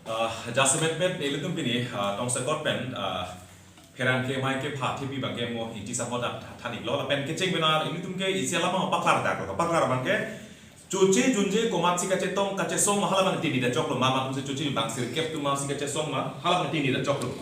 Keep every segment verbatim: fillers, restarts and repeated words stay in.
Ah, jasemet met nelitum pini, ah, tongsekot pen, ah, pherangke amei kepha thepi abangke mo ingti samot dak tha-, than-iklo lapen kecheng benar ilitum ke isi alam paklar dak lo, paklar abangke choche junje komatsi kachetong kachesong ma hala abang tini da choklo, ma ma atumsi choche bang sirkep atum masi kachesong ma hala abang tini da choklo.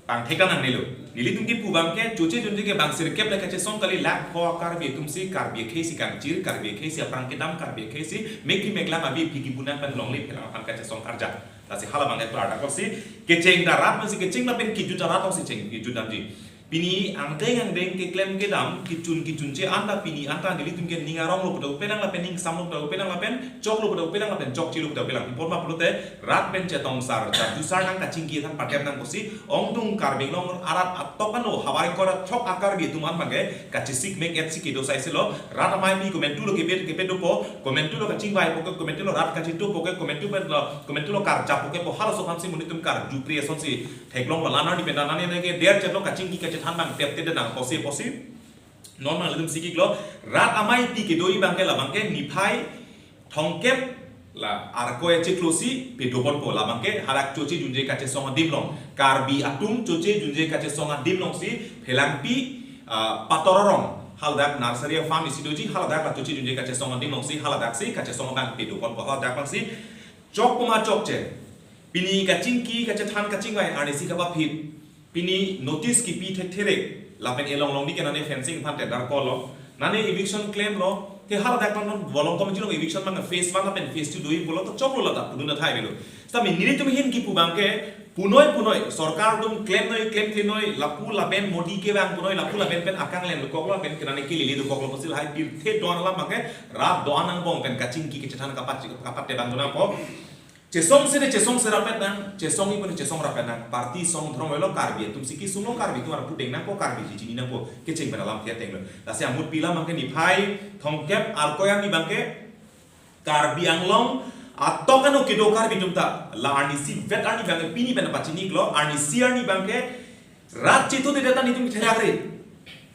Tang thek nangnelo. Nelitum kipu abangke choche junje ke bang sirkep le kachesong kali, lak pho Karbi atumsi Karbi akhei si kangchir, Karbi akhei si aphrang kedam, Karbi akhei si meki meklang abi phiki bunan pen longle pherang aphan kachesong karja. Lasi hala abangke klar dak lo si kecheng da rat pensi kecheng lapen kejut da rat lo si cheng kejut damji. Pini angdeng angdeng keklem kedam kechun kechunche anta pini anta nelitum ke ning arong lo pu ta upenang lapen ning sam lo pu ta upenang lapen chok lo pu ta upenang lapen chokche lo pu ta upenang. Pi apot ma pulote rat pen chetongsar, charjusar nang, kachingki than padem nang pusi ongdung Karbi Anglong arat atok ano havar ingkoi ra chok a-Karbi atum an abangke kachesik mek et si kedo sai selo. Rat amei pi komantu lo kebet kebet dopo, komantu lo kachingvai po ke, komantu lo rat kachito po ke, komantu pen lo, komantu lo karja po ke, po halaso aphansi monit atum karjupri asonsi theklong lo. Lanar ni pen nani neke der chetlo kachingki kachethan abang tep tep nang posi posi. Non nang ilitum sikiklo, rat amei pi kedo abangke labangke niphai thomkep la Arkoi achiklo si pedopon po, labangke hadak choche junje kachesong adim along. Karbi atum choche junje kachesong adim alongsi Phelangpi, ah, Pator arong haladak nursery farm isi doji, haladak la choche junje kachesong adim alongsi haladak si kachesong abang pedopon po, haladak abangsi chok po ma chokche. Pini kachingki kachethan kachingvai arnisi kapaphit. Pini notice kipi thekthe re. Lapen elong long ni ke nane fencing aphan tender call lo, nane eviction claim lo. Te haladak non Volongkom Jinglong eviction abang phase one lapen phase two do-i pulo to choklo lata pudun athai avelo. Sami nelitum ahin kipu abangke punoi punoi sorkar atum claim noi, claim the noi, lapu lapen Modi kevang punoi, lapu lapen pen akanglen dokoklo, pen ke nane kelele dokoklo pusi lahai pirthe do-an alam abangke rat do-an angbong pen kachingki kachethan kapat kapat te abang do nangpo. Chesong sere chesong serapet nang, chesong-i pune chesong rapet nang, party song dhorom lo, Karbi atumsi kesung lo, Karbi atum arpu deng nangpo, Karbiji chini nangpo, kecheng pen alam ke ateng lo. Lasi amut pi alam abangke niphai thomkep Arkoi arni abangke Karbi Anglong atok ano kedo Karbi atum ta la arnisi vet arni abangke pini pen pachini iklo, arnisi arni abangke rat chetu dedet ta nelitum therak re.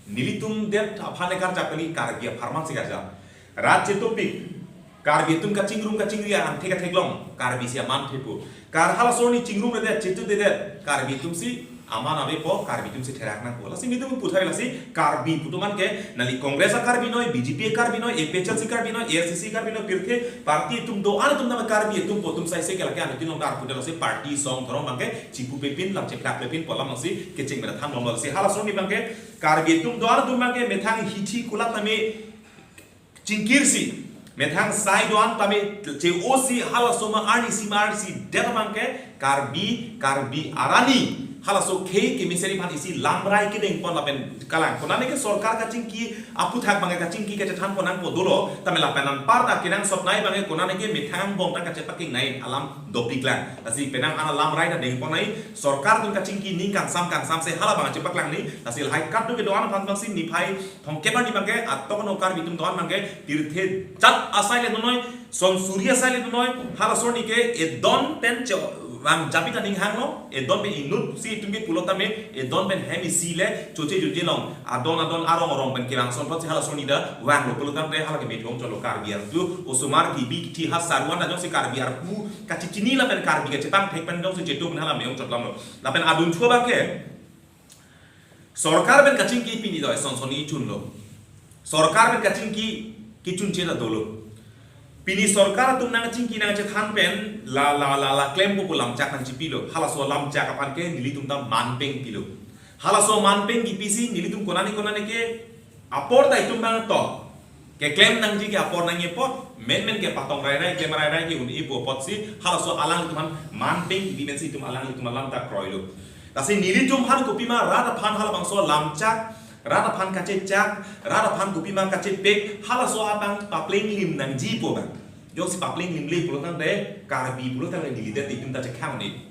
Nelitum det aphan le karjap kali, Karbi apharman si karjap. Rat chetupik, Karbi atum kachingrum kachingri an thek theklong, Karbi si aman thepo. Kar halaso arni chingrumredet, chetu dedet, Karbi atumsi aman avepo, Karbi atumsi therak nangpo. Lasi nelitum puthai lasi Karbi pu atum an ke nali Congress a-Karbi noi, B J P a-Karbi noi, A P H L C Karbi noi, A S D C Karbi noi, pirthe party atum do-an atum nama Karbi atum po, atum sai se ke lake anu tin long dar pude lasi party song dhorom abangke chipu pepin lam cheplak pepin po alam lasi kecheng mera tham long lasi halaso arni abangke Karbi atum do-an atum abangke methang hithi kulat tame chingkirsi, methang sai do-an tame che-osi halaso ma arnisi ma arnisi det abangke Karbi, Karbi arani halaso khei kemesen aphan isi lamrai kedeng pon lapen kalang. Konane ke sorkar kachingki aputhak abangke kachingki kachethan pon nangpo dolo, tame lapen anparta kenangsot nei abangke konane ke methang angbong ta kachepakeng nei alam dopik lang. Lasi penang ana lamrai ta deng pon nei, sorkar atum kachingki ning kangsam kangsam se hala abang chepaklang ni, lasi lahai kadokave do-an aphan abangsi niphai thomkep arni abangke atok ano Karbi atum do-an abangke pirthe jat asai le nonoi, son suri asai le nonoi, halaso arni ke edon pen chevang japi ta ning hanglo, edon pen inut si itum ke pulo tame, edon pen hem isi le choche junje along, adon adon arong arong pen kevang son apotsi halaso arni ta vanglo pulo tangte hala ke me thong cholo Karbi arpu, osomar kibi kithi ha saruan ta jongsi Karbi arpu kachechini lapen Karbi kachepangthek pen jongsi chetu pen hala me-ong chot alam lo. Lapen adun chua abangke sorkar pen kachingki pini doi son son ni chunlo. Sorkar pen kachingki kechunche ta dolo. Pini sorkar atum nangchingki nangchethan pen la la la la klempo pu lamchak nangchipilo. Halaso lamchak aphan ke nelitum ta manpeng pilo. Halaso manpeng kipisi nelitum konane konane ke apor ta itum abang to keklem nangji ke apor nangji apot, menmen ke patong rairai, klem rairai ke un-e pu apotsi halaso alanglitum aphan manpeng kipi pensi itum alanglitum alam ta kroilo. Lasi nelitum aphan kopima rat aphan halabangso lamchak, rat aphan kachechak, rat aphan kopima kachepek, halaso abang papleng lim nangji pu abang. Jongsi papleng limle pulo tangte Karbi pulo tangte neli det itum ta chekhang ni.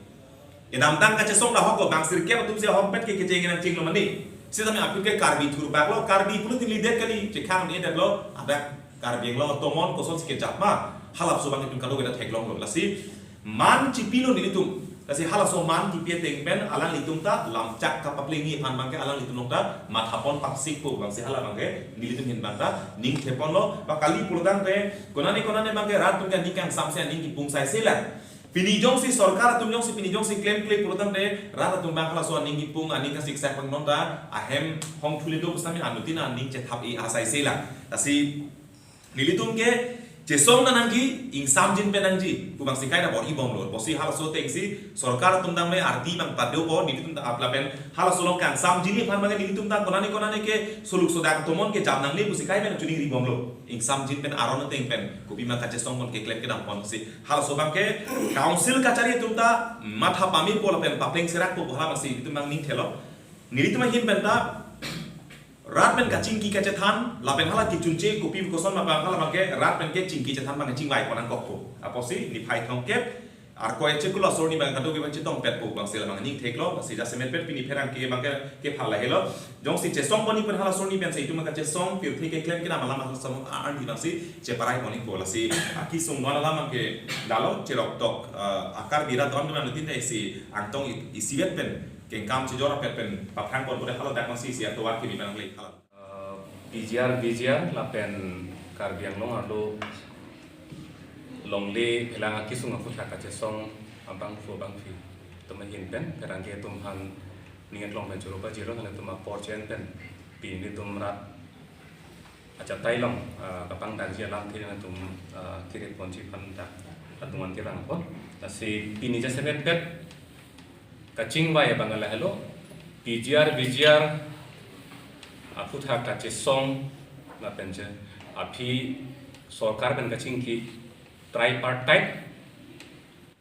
Kedamtang kachesong ta ahok lo, bang sirkep atumsi ahokpet ke kecheng nangchenglo mane. Sitame aphi ke Karbi thurbak lo, Karbi pulo tin neli det kali, chekhang ni det lo, adak Karbi Anglong atomon kosonsi kejap ma, halabangso abang itum kadokave ta theklonglo. Lasi man chipilo nelitum. Lasi halaso man kipi ateng pen alanglitum ta lamchak kapaplengji aphan abangke alanglitum along ta mathapon paksik po abangsi hala abangke nelitum ahin abang ta ning theponlo. Ba kali pulo tangte konane konane abangke rat atum ke aning kangsamse aning kipung saise lang. Pini jongsi sorkar atum jongsi pini jongsi klemkle pulotangte rat atum abang halaso aning kipung aning kasiksak abang non ta ahem hong thule do pusitame anuttin aning chethap-e asai selang. Lasi nelitum ke chesong nangji, ingsamjin pen nangji pu abangsi kaita bor-i bomlo. Pusi halaso atengsi sorkar atum dam le arti abang pado po, nelitum ta apla pen halaso along kangsamjin aphan abang nelitum ta konane konane ke suluk sodak tomon ke jam nangne pusi kai pen chuning ri bomlo. Ingsamjin pen aron ateng pen kopima kachesong pon keklem kedam ponsi halaso abang ke council kachari atum ta matha pame po lapen papleng serak po hala abangsi itum abang ning thelo. Nelitum ahin pen ta rat pen kachingki kachethan lapen hala kechunche kopi koson ma abang hala abang ke rat pen ke chingki chethan abang chingvai pon nangkokpo. Apotsi niphai thomkep Arkoi chekulo asor arni abang kadokave abang chetongpet po abangsi labang ning theklo, lasi jasemet pet pini pherangke abang ke, kephal lahelo. Jongsi chesong pon-i pen halaso arni pensi itum kachesong pirthe keklem kedam alam halaso arni abangsi cheparai pon-i po, lasi akesung non alam abang ke dalo cherok tok, eh, a-Karbi rat don dun anuttin ta isi angtong i-, isivet pen kengkam chejor apet pen paphang pon pute haladak abangsi isi atovar kimi abang le hala. Eh, P G R, V G R lapen Karbi Anglong arlo longle elang akesung aphuthak kachesong abangphu abangphi atum ahin pen pherangke atum aphan ning aklong pen choro pajirlo, nanglitum apor chen pen pini itum rat achatai along, eh, kapangdakji alamthe nanglitum, eh, kiri ponji aphan dak adungan kevang apot. Lasi pini jasemet pet kachingvai abang lahelo, P G R, V G R aphuthak kachesong lapen je aphi sorkar pen kachingki tripartite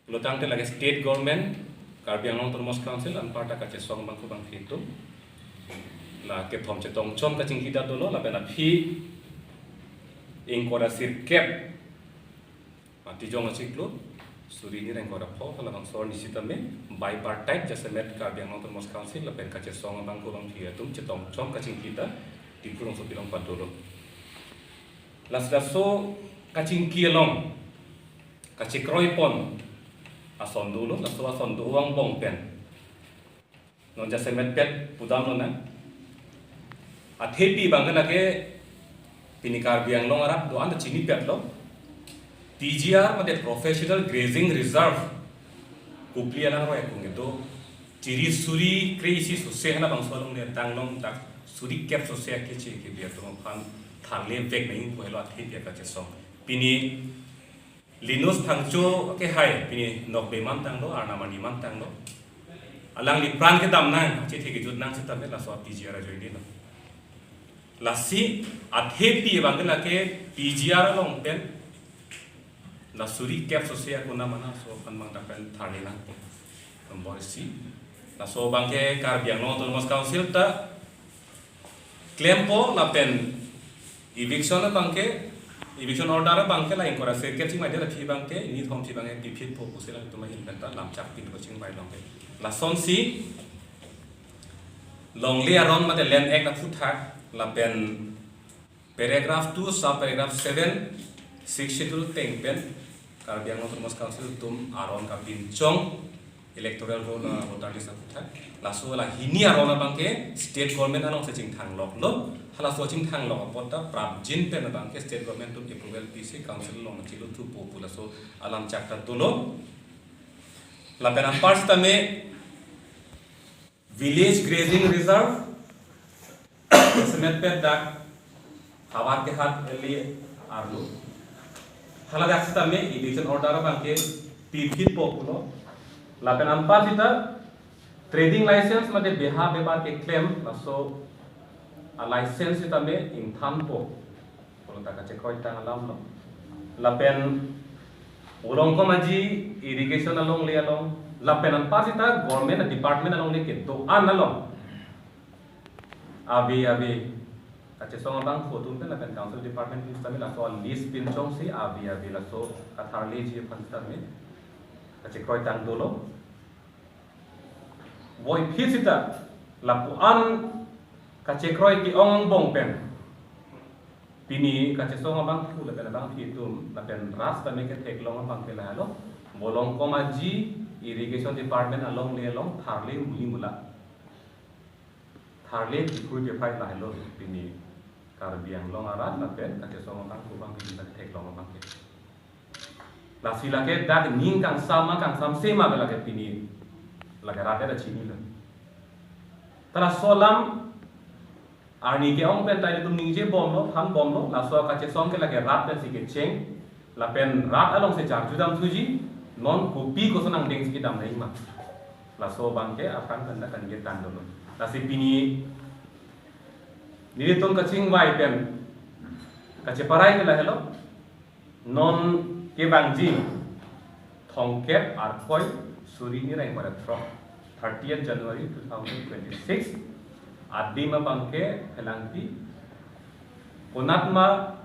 pulotangte lake state government, Karbi Anglong Autonomous Council anparta kachesong abangphu abangphi atum, la kethom chetongchom kachingki ta dolo, lapen aphi ingkoi ra sirkep Matijong achiklo, suri hini ra ingkoi ra pho, halabangso arni sitame bipartite jasemet Karbi Anglong Autonomous Council lapen kachesong abangphu abangphi atum chetongchom kachingki ta Diphu rongsopi along pado dolo. Lasi laso kachingki along kachekroi pon ason dolo, laso ason do-o angbong pen non jasemet pet pudamlonang. Athepi abang ke lake pini Karbi Anglong arat do-an ta chinipetlo. P G R mate Professional Grazing Reserve Kopili alangroi akung kedo chiri suri kre-isi sose halabangso along le danglong dak suri kep sose akeche kebi atum aphan tharle vek nangji pu helo athepi akachesong. Pini Linus Phangcho ke hai pini nokbe mantanglo, arnam arni mantanglo. Alangli pran kedam nang, achethe kejut nang sitame laso P G R ajoinelo. Lasi athepi abang ke lake P G R along pen la suri kep sose akuna mana so aphan abang dak pen tharle nangpo. Nombor isi. Laso abang ke Karbi Anglong Autonomous Council ta klempo lapen eviction abang ke, eviction order abang ke la ingkoi ra sirkep chingvai det aphi abang ke nithom aphi abang ke piphitpo pusi latum ahin pen ta lamchak pin ko chingvai long ke. Lasonsi longle aron mate Land Act aphuthak lapen paragraph two sub paragraph seven, Sixth Schedule ateng pen Karbi Anglong Autonomous Council atum aron kapinchong electoral roll, uh, voter list aphuthak. Laso la hini aron abang ke state government alongsi chingthang loklo. Halaso chingthang lok apot ta prapjin pen abang ke state government atum approval pisi council along chiluthupo pu laso alamchak ta dolo. Lapen anpar sitame Village Grazing Reserve, semet pet dak Havar Kehat L A arlo. Haladak sitame eviction order abang ke piphitpo pulo. Lapen anpar sita trading license mate beha bepar keklem laso a-license sitame ingthanpo pulo ta kachekroi tang alamlo. Lapen Volongkom Aji irrigation alongle along, lapen anpar sita government department alongle kedo-an along ave ave kachesong abangphu atum pen lapen council department atum sitame laso list pinchongsi ave ave laso katharleji aphan sitame kachekroi tang dolo. Voiphit sita lapu-an kachekroi ke-ong angbong pen pini kachesong abangphu lapen abangphi atum lapen rat sitame ketheklong abang ke lahelo, Volongkom Aji irrigation department alongle along tharle muli mula, tharle kephui kephai lahelo pini Karbi Anglong arat lapen kachesong abangphu abangphi atum ketheklong abang ke. Lasi lake dak ning kangsam ma kangsamse ma ke lake pini lake rat ta chinilo. Ta laso alam arni ke-ong pen ta ilitum ningje bomlo, than bomlo, laso kachesong ke lake rat pensi kecheng, lapen rat alongsi charju dam thuji, non kopi koson angdengsi kedam nangji ma. Laso abangke aphrang pen ta kaningje tang dolo. Lasi pini nelitum kachingvai pen kacheparai ke lahelo, non kevangji Thomkep Arkoi suri hini ra ingkoi ra throk, thirtieth January two thousand twenty-six, adim abangke Phelangpi, konatma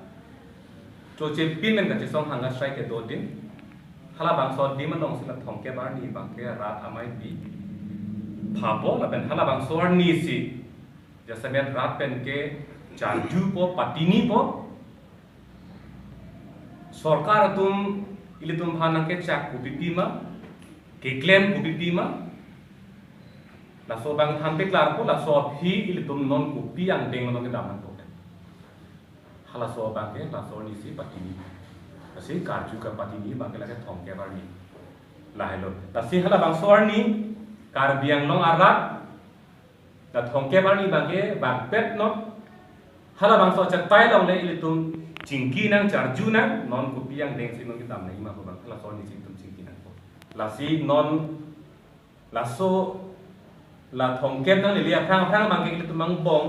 choche pin pen kachesong hangga strike kedo adim, halabangso adim alongsi la Thomkep arni abangke rat amei pi phapo lapen halabangso arnisi jasemet rat pen kecharjupo, patinipo. Sorkar atum ilitum aphan nangkechak kopi pima, keklem kopi pima, laso abang than peklarpo, laso aphi ilitum non kopi angdeng non kedam nangpo. Halaso abangke laso arnisi patini. Lasi karju kapatini abangke lake Thomkep arni. Lahelo. Lasi halabangso arni Karbi Anglong arat la Thomkep arni abangke bangpet non. Halabangso achatai along le ilitum chingki nang, charju nang, non kopi angdengsi non kedam nangji ma pu abang halaso arnisi ilitum chingki nangpo. Lasi non laso la Thomkep nanglele aphrang aphrang abangke ilitum angbong,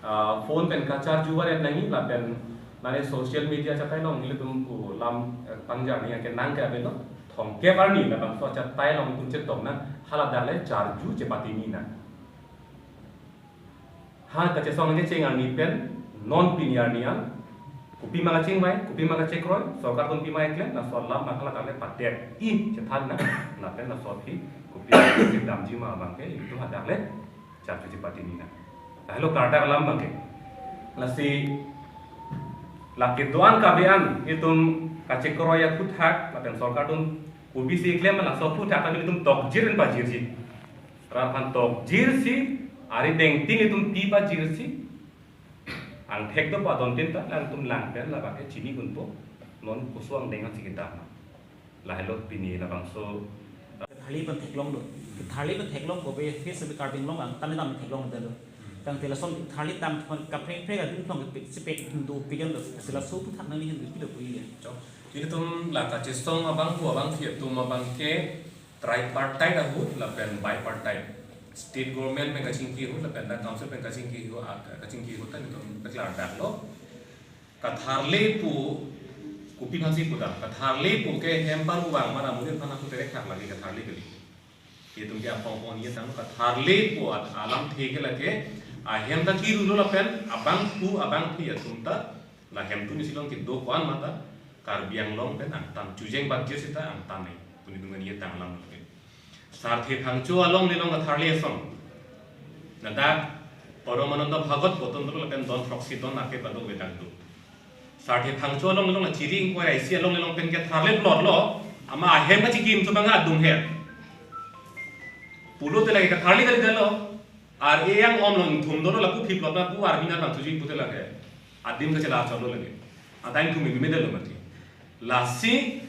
ah, phone pen kacharju varet nangji lapen nane social media achatai along ilitum pu lam, eh, pangjar nangji ke nang ke avelo. Thomkep arni labangso achatai along ilitum chetong nang, haladak le charju chepatini nang. Ha kachesong kecheng arni pen non pini arni an kopi ma kachingvai, kopi ma kachekroi, sorkar atum pima keklem, laso alam abang haladak le padet-i chethan nang, lapen laso aphi kopi kedamji ma abangke ilitum hadak le charju chepatini nang. Lahelo klardak alam abangke. Lasi lake do-an kave-an ilitum kachekroi aphuthak lapen sorkar atum kopisi keklem, laso aphuthak kami ilitum tokjir pen pajirji. Rat aphan tokjirsi, ari dengting ilitum pi pajirsi, angthek dopo adon tin ta, alangtum lang pen labangke chini kunpo, non koson angdeng ansi kedam. Lahelo pini labangso. Tharli pen theklonglo. Tharli pen theklong ko be face be Karbi Anglong angtan dam theklongdetlo. Tangte lason tharli tang thon kaprek prek adun thong ke pek sipek do pigan lo. Sila so pu thak nangji hin pilo pu ili. Chok. Ilitum la kachesong abang pu abangsi atum abangke tripartite ahut lapen bipartite. State government pen kachingki ahut lapen dak council pen kachingki ahut, ah, kachingki ahut ta ilitum peklardaklo. Katharli pu kopi aphansi pudam. Katharli pu ke hem paruvang mana munir aphan aku terek thak lagi katharli kali. Itum ke apong pong ye tang katharli pu at alamthe ke lake ahem ta kirulo lapen abangphu abangphi atum ta la hemtun isi along kedo ko-an ma ta Karbi Anglong pen angtan chujeng batjir sita angtan ne. Puni dungan ye tang alam lake. Sarthe Phangcho along nelong katharli ason. Ladak Paramananda Bhagat pu atum dolo lapen don throksi don ake padok vedak do. Sarthe Phangcho along nelong la chiri ingkoi ra isi along nelong pen ketharli plot lo, ama ahem kachikim chu bang adung he. Pulote lake katharli kali dalo, ar eyang om long thum dolo lapu phip plot na pu army na bang chuji pute lake. Adim kachela cholo lake. Adang thum mi mi dalo mati. Lasi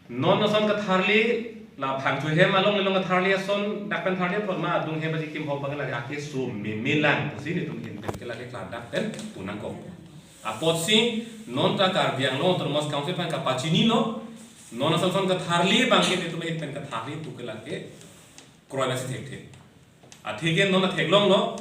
non ason katharli, la Phangcho hem along nelong katharli ason, dak pen tharli plot ma adung hem kachikim hok bang lake ake so meme lang pusi netum hin pen ke lake klardak pen pu nangkok. Apotsi non ta Karbi Anglong Autonomous Council aphan kapachinilo, non ason son katharli abangke netum hin pen katharli pu ke lake kroi masi thekthe. Atheke non theklonglo,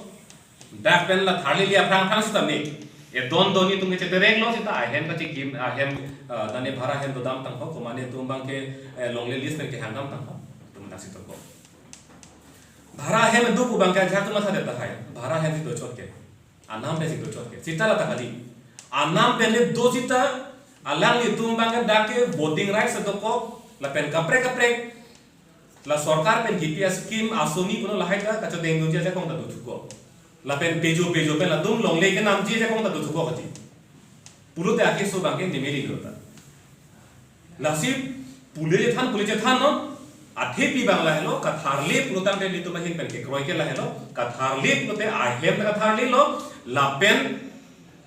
dak pen la tharlili aphrang aphrang sitame. E don don netum ke cheterek lo sita ahem kachikim, ahem, ah, dane bhara hem dodam tangho, komane atum abangke, eh, longle list pen kehang dam tangho. Atum daksi toko. Bhara hem do pu abangke ajak atum matha det tahai. Bhara hem si dochot ke. Anam pen si dochot ke. Sita la ta kali. Anam pen le do sita, alanglitum abangke dak ke voting rights dokok, lapen kaprek kaprek la sorkar pen kipi ascheme asoni puno lahai ta kachodeng doji ajakong ta dothuko. Lapen pejo pejo pen latum longle kenamji ajakong ta dothuko kati. Pulote akeso abangke nemeli lo ta. Lasi pule chethan, pule chethan non. Athe pi abang lahelo, katharli pulo tangte netum ahin pen kekroi ke lahelo, katharli pulote ahem ta katharlilo, lapen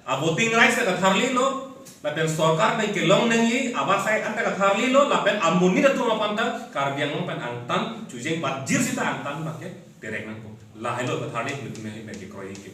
a voting rights ta katharlilo, Lapen sorkar pen kelong nangji, abar sai anta katharlilo, lapen amonit atum aphan ta Karbi Anglong pen angtan chojeng patjir sita angtan bangke terek nangpo. Lahelo katharli nutme pen kekroi ke.